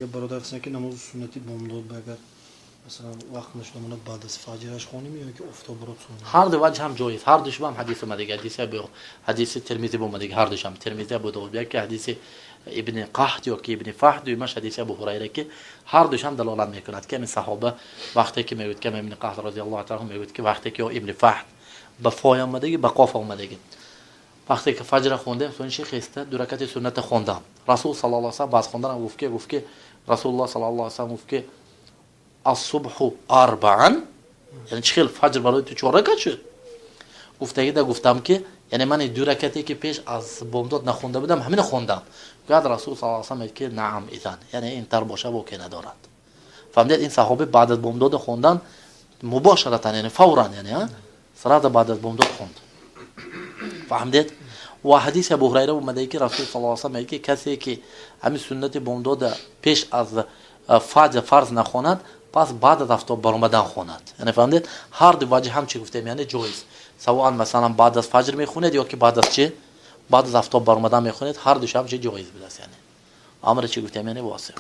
Бародар, ки намози суннати бомдод, агар, масалан, вақт нашуда монад, баъд аз фаҷраш хонем ё ки офтоб ро хонем? Ҳар ду ваҷҳ ҳам ҷоиз. Ҳар душба ҳам ҳадис омадага, ҳадиси ҳадиси Термизи омадага, ҳар душам Термизи, Абу Довуд, яке ҳадиси Ибни Қаҳд ё ки Ибни Фаҳд, дуюмаш ҳадиси Абу Ҳурайра, ки ҳар душам далолат мекунад, ки ҳамин саҳоба вақте ки мегӯяд, ки Ибни Қаҳд розияллоҳу таала мегӯяд, ки вақте ки ё Ибни Фаҳд ба фой омадаги, ба қоф омадаги, вақте ки фаҷра хондем, сонши хеста ду ракати сунната хондам. Расул саллаллоҳу алайҳи васаллам баъд хонданам гуфт, ки Расулуллоҳ саллаллоҳу алайҳи васаллам гуфт, ки الصبح أربع, яъне чӣ хел фаҷр барои ту чор ракат шуд? Гуфтагида гуфтам, ки яъне ман ду ракате, ки пеш аз бомдод нахонда будам, ҳамина хондам. Гӯяд, Расул саллаллоҳу алайҳи васаллам, ки نعم إذن, яъне интар боша, боке надорад. Фаҳмидед? Ин саҳоби баъд аз бомдода хондан мубошаратан, яъне фавран, яъне сразу баъд аз бомдод хонд. Фаҳмидед? Ва ҳадиси Абу Ҳурайра омадае, ки Расул саллаллоҳу алайҳи васаллам мегӯяд, ки касе ки ҳамин суннати бомдода пеш аз фаҷр фарз нахонад, пас баъд аз афтоб баромадан хонад. Яъне, фаҳмидед, ҳар ду ваҷҳ ҳам, чӣ гуфтем, яъне ҷоиз. Савоан, масалан, баъд аз фаҷр мехонед ё ки баъд аз чӣ, баъд аз афтоб баромадан мехонед, ҳар душ ҳам чи ҷоиз будааст. Яъне амре, чӣ гуфтем, яъне восеъ.